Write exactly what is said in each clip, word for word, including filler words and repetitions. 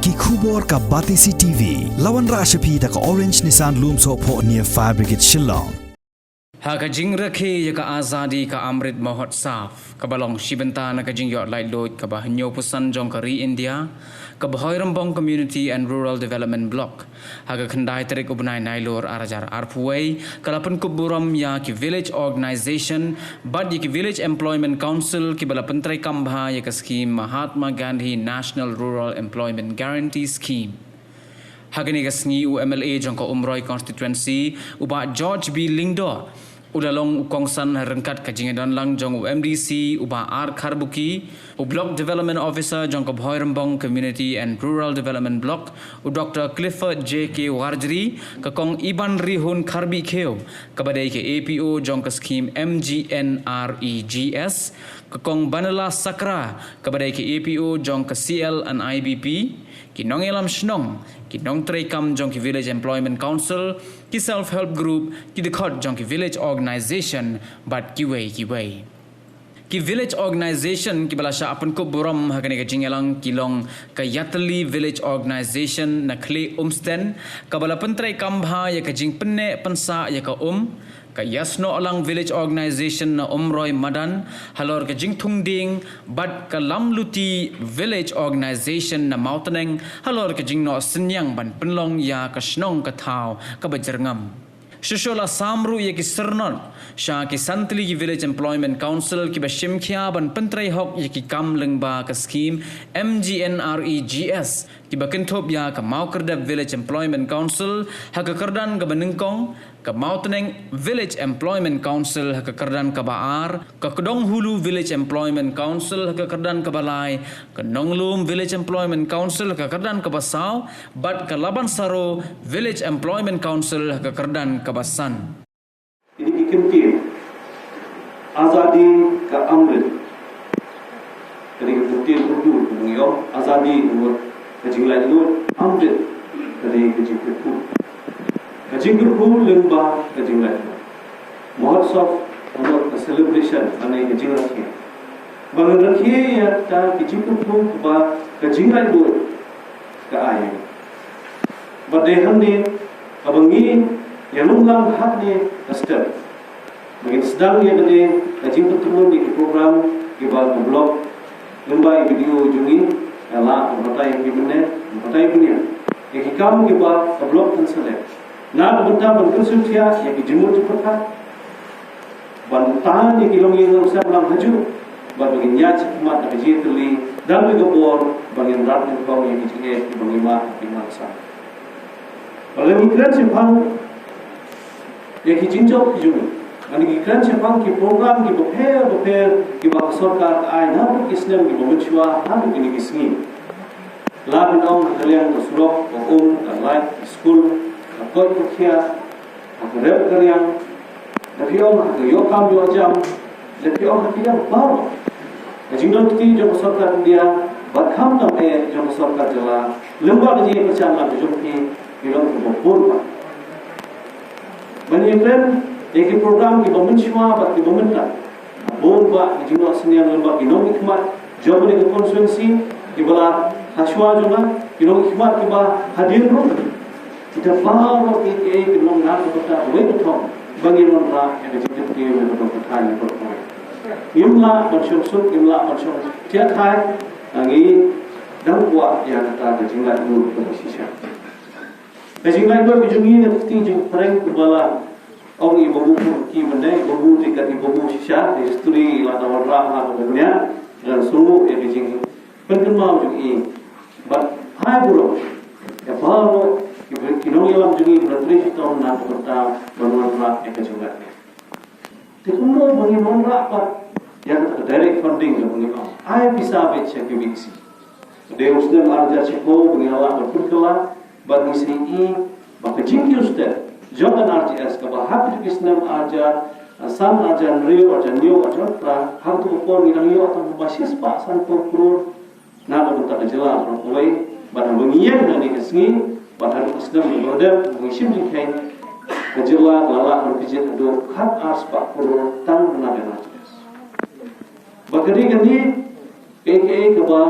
Ki khubor ka Batesi T V. La wanrah sha phi da ka Orange Nissan Lumsohphoh near Fire Brigade Shillong. Ha ka jingrakhe ïa ka Azadi ka Amrit Mahotsav, kaba long shi bynta na ka jingïoh laitluid kaba hynñiewphew san jong ka ri India, ka Bhoirymbong Community and Rural Development Block, ha ka khyndai tarik u bnai Nailur ar hajar arphew wei, ka la pynkup burom ïa ki Village Organization bad ïa ki Village Employment Council kiba la pyntreikam bha ïa ka skhim Mahatma Gandhi National Rural Employment Guarantee Scheme. Ha kane ka sngi u M L A jong ka Umroi Constituency, u Bah George B Lyngdoh, u la long u kongsan ryngkat ka jingïadonlang jong u M D C, u Bah R Kharbuki, u Block Development Officer jong ka Bhoirymbong Community and Rural Development Block, u Doctor Clifford J K Warjri, ka Kong Ibanrihun Kharbikhiew, kaba dei ka A P O jong ka skhim M G N R E G S, ka Kong Banala Sakra, kaba dei ka A P O jong ka C L and I B P, ki nongïalam shnong, ki nongtreikam jong ki Village Employment Council, ki Self Help Group, ki dkhot jong ki Village Organization bad kiwei kiwei. Ki Village Organization kiba la shah pynkup burom ha kane ka jingïalang ki long ka Ïatylli Village Organization na Khlieh Umsten, kaba la pyntreikam bha ïa ka jingpynneh pynsah ïa ka um, ka Ïasnohlang Village Organization na Umroi Madan halor ka jingthung dieng, bad ka Lamluti Village Organization na Mawtneng halor ka jingnoh synñiang ban pynlong ïa ka shnong ka thaw kaba jyrngam. Shuh shuh la sam ruh ïa ki syrnod sha ki san tylli ki Village Employment Council kiba shim khia ban pyntrei hok ïa ki kam lyngba ka skhim M G N R E G S, kiba kynthup ïa ka Mawkyrdep Village Employment Council ha ka kyrdan kaba nyngkong, ka Mawtneng Village Employment Council ha ka kyrdan kaba ar, ka Kdonghulu Village Employment Council ha ka kyrdan kaba lai, ka Nonglum Village Employment Council ha ka kyrdan kaba saw, bad ka Labansaro Village Employment Council ha ka kyrdan kaba san. Kine ki kyntien, Azadi ka Amrit. Kane ka kyntien Urdu ka ngi ong, Azadi ka mut ka jinglaitluid, Amrit ka dei ka jingkyrkhu. Ka jingkyrkhu lyngba ka jinglaitluid. Mahotsav ka mut ka celebration, lane ka jingrakhe. Ba ngin rakhe ïa kita ki jingkyrkhu ba ka jinglaitluid ka ai. Bad dei hangne kaba ngi ïalumlang hangne ka step. Ba ngin sdang ïa kane ka jingpyntyllun ïa ki program kiba ka block, lyngba ïa ki video jong ngi, ïa la ka batai ïa ki mynne, ka batai ïa ki mynne. Ïa ki kam kiba ka block kan select. Na ka bynta ban kyrsiew thiah ïa ki jingmut jingpyrkhat, ban tan ïa ki longïing longsem lang hajuh, bad ba ngin ïaid shakhmat da ka jingïatylli, dang da ka bor ba ngin rat nyngkong ïa ki jingeh kiba ngi mad, ki mad san. Bad lada ngi kren shaphang ïa ki jingjop ki jong ngi, lada ngi kren shaphang ki program kiba pher bapher kiba ka sorkar ka ai naduh ki snem kiba mynshuwa haduh kine ki sngi. La ka dang ha ka liang ka surok, ka um, ka lait, ka skul, ka koit ka khiah, ha ka rep ka riang, da phi ong ha ka ïoh kam ïoh jam, da phi ong ha ka ïa baroh. Ka jingdon kti jong ka sorkar India bad khamtam eh jong ka sorkar jylla, lyngba ka jingïakynduh lang ka jong phi, phi long kiba bun bha. Ban ïakren ïa ki program kiba mynshuwa bad kiba mynta, bun bha ki jingnoh synñiang lyngba ki nongmihkhmat jong kane ka constituency, kiba la ha shuwa jong nga, ki nongmihkhmat kiba hadien ruh. Kita baroh kiei kiei ki long na ka bynta kawei ka thong ba ngin wanrah ïa ka jingtip ïa ka dong ka thaiñ baroh kawei. Ngim lah ban shong suk, ngim lah ban shong thiah thaiñ, ngi dang kwah ïa kata ka jinglaitluid kaba shisha. Ka jinglaitluid ka jong ngi na ka kti jingpyrshang kaba la ong i Babu Kuki mynne, i Babu te kat i Babu shisha, ka history la da wanrah ha ka dunya, ngan sngewthuh ïa ka jing pynkynmaw jong i. Bad ai burom ïa baroh ki, ki nongïalam jong ngi kiba la trei shitom na ka bynta ban wanrah ïa ka jinglaitluid. Te kumno ba ngin wanrah pat ïa kata ka direct funding kaba ngi ong? Ai pisa beit sha ki V K C. Dei u snem ar hajar shiphew ba ngi la lah ban pynkylla bad ngi sa ïohi ba ka jingkiew step jong ka R G S kaba ha kito ki snem ar hajar san, ar hajar hynriew, ar hajar hynñiew, ar hajar phra, ha kato ka por ngi dang ïoh tang kumba shispah sanphew klur na ka bynta ka jylla baroh kawei, bad haba ngi ïeng ha kane ka sngi bad ha ka snem kaba la dep ba ngi shim jingkheiñ, ka jylla ka la lah ban kjit haduh khat ar spah klur tang na ka R G S. Bad ka dei kane kaei kaei kaba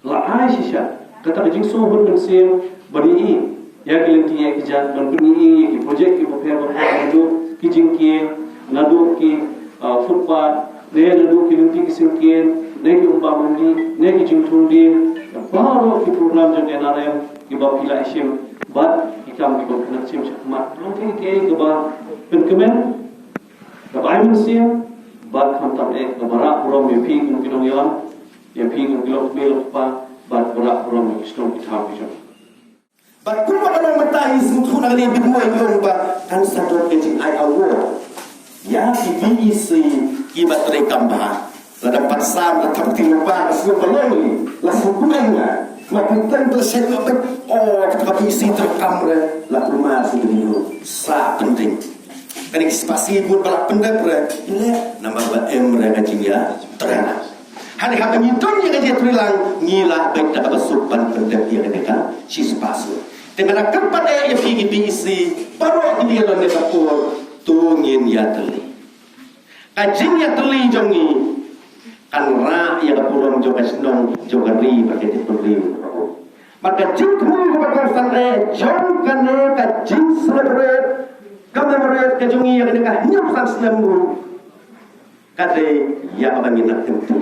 la ai shisha Kata ka jingsngewhun mynsiem ban ïohi ïa ki lynti ïa ki jait, ban pyni ïa ki project kiba pher ba pher, naduh ki jingkiew, naduh ki, uh, footpath, ne naduh ki lynti ki syngkien, ne ki umbam umdih, ne ki jingthung dien, baroh ki program jong N R M kiba phi la shim bad ki kam kiba phi la shim shakhmat. Long ki kiei kiba pynkmen, kaba ai mynsiem bad khamtam eh kaba rah burom ïa phi kum ki nongïalam, ïa phi kum ki lok kmie lok kpa, bad ba rah burom ïa ki shnong ki thaw ki jong. Bad kumba ka long mynta ngi sngewthuh na kane video ïa ka long ba kan sa don ka jingai award ïa ki B E C kiba trei kam bha. Lada pat sam ka thap ti ba ka sngewbha long ïa la sngewbha ïa nga. Ma pynten ba shet ma pyn o ka B E C trei kam re la kumar sngewbha sa pyndeng. Kane ki spasi bun ba la pyndep re ile namar ba em re ka jingïatrei. Hynrei haba ngi don ïa ka jingïatreilang ngi lah beit da kaba suk ban pyndep ïa kane ka shispah sur. Te nga la kyrpad eh ïa phi ki B E C baroh kiba ïalon ïa ka por, to ngin ïatylli. Ka jingïatylli jong ngi kan rah ïa ka burom jong ka shnong, jong ka ri bad ka jaitbynriew. Bad ka jingthmu kaba kongsan eh jong kane ka jingcelebrate, commemorate ka jong ngi ïa kane ka hynñiew san snem ruh ka dei ïa kaba ngin nang kyntiew.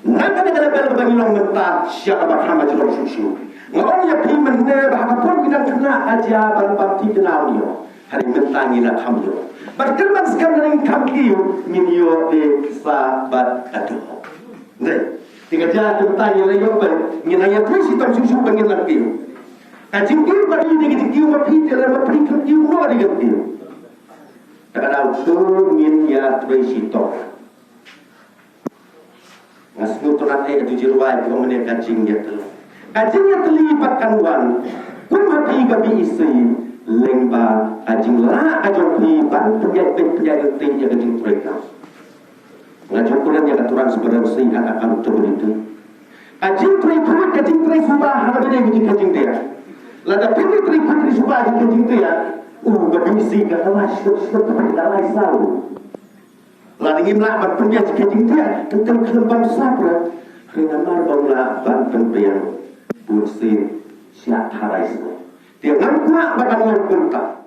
Na kane ka level kaba ngi long mynta sha kaba kham ha jrong shuh shuh. Nga ong ïa phi mynne ba ha ka por ngi dang khynnah ka jia ban bam ti kynnoh ïoh. Hynrei mynta ngi la kham ïoh. Bad kyrmen skhem lada ngin kham kiew ngin ïoh te sa bad ka doh. Dei. Te ka jia te mynta ngi la ïoh ba ngin nang ïathuh shitom shuh shuh ba ngin nang kiew. Ka jingkiew ka dei ka jingkiew ba phi te lada ma phi kham kiew no ka dei ka kiew. Te ka daw to ngin ïathuh shitom. Nga sngewtynnat eh ka tu jirwai ki ong ne ka jingïatylli. Ka jingïatylli pat kan wan kum ha phi ka B E C lyngba ka jinglah ka jong phi ban pynïaid pynïaid lynti ïa ka jingtrei kam. Nga jong kulan ïa ka Turan Sumbaram Singh ha ka kam tu lynti. Ka jingtrei khuid ka jingtrei suba ha ka bynta ka jingtrei. Lada phi trei khuid trei suba ka jingtrei u ka B E C ka kawai shuh shuh ka kawai saw. Lada ngim lah ban pynbiang ka jingthiah, tang tang khlem ban sap re. Hynrei namar ba ngim lah ban pynbiang, bun sien shah tharai sngewbha. Te ngam kwah ba kan long kumta.